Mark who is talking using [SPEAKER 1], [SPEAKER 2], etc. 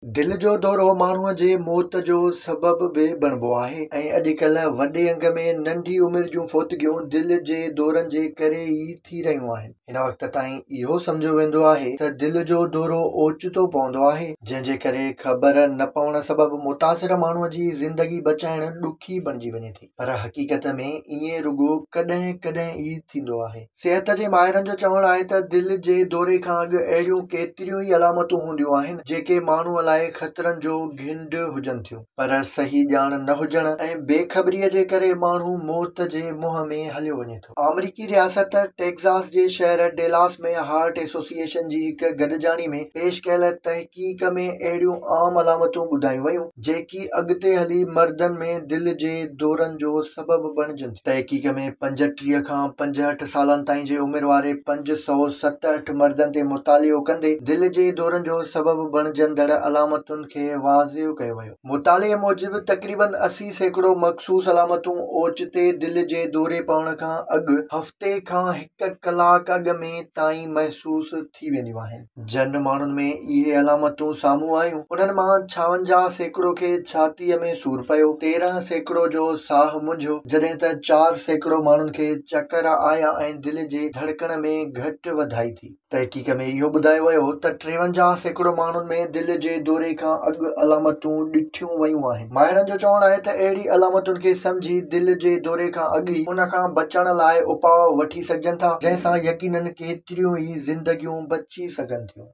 [SPEAKER 1] دل جو دورو ماڻهوء جي موت جو سبب به بڻبو آهي ۽ اڄڪلهه وڏي انگ ۾ ننڍي عمر جون فوتگيون دل جي دورن جي ڪري ئي ٿي رهيون آهن. هن وقت تائين اهو سمجهيو ويندو آهي ته دل جو دورو اوچتو پوندو آهي، جنهن جي ڪري خبر نه پوڻ سبب متاثر ماڻهوء جي زندگي بچائڻ ڏکي بڻجي وڃي ٿي. پر حقيقت ۾ ائين رڳو ڪڏهن ڪڏهن ئي ٿيندو آهي. صحت جي ماهرن جو چوڻ آهي ته دل جي دوري کان اڳ اهڙيون ڪيتريون ئي علامتون هونديون آهن، جيڪي ماڻهوء لاء خطرن جو گهنڊ هجن ٿيون، پر صحيح ڄاڻ نه هجڻ ۽ بي خبريء جي ڪري ماڻهو موت جي منهن ۾ هليو وڃي ٿو. آمريڪي رياست ٽيگزاس جي شهر ڊيلاس ۾ هارٽ ايسوسيئيشن جي هڪ گڏجاڻي ۾ پيش ڪيل تحقيق ۾ اهڙيون عام علامتون ٻڌايون ويون، جيڪي اڳتي هلي مردن ۾ دل جي دورن جو سبب بڻجن ٿيون. تحقيق ۾ 35 کان 65 سالن تائين جي عمر واري 567 مردن تي مطالعو ڪندي دل جي دورن جو سبب بڻجندڙ علامتن کي واضح ڪيو ويو. مطالعي موجب تقريبن 80% مخصوص علامتون اوچتي دل جي دوري پوڻ کان اڳ هفتي کان هڪ ڪلاڪ اڳ ۾ تائين محسوس ٿي وينديون آهن. جن ماڻهن ۾ اهي علامتون سامهون آيون، انهن مان 56% کي ڇاتيء ۾ سور پيو، 13% جو ساهه منجهيو، جڏهن ته 4% ماڻهن کي چڪر آيا ۽ دل جي ڌڙڪڻ ۾ گهٽ وڌائي ٿي. تحقيق ۾ اهو ٻڌايو ويو ته 53% ماڻهن ۾ دل جي دوري کان اڳ علامتون ڏٺيون ويون آهن. ماهرن جو چوڻ آهي ته اهڙي علامتن کي سمجهي دل جي دوري کان اڳ ئي ان کان بچڻ لاء اپاء وٺي سگهجن ٿا، جنهن سان يقينن ڪيتريون ئي زندگيون بچي سگهن ٿيون.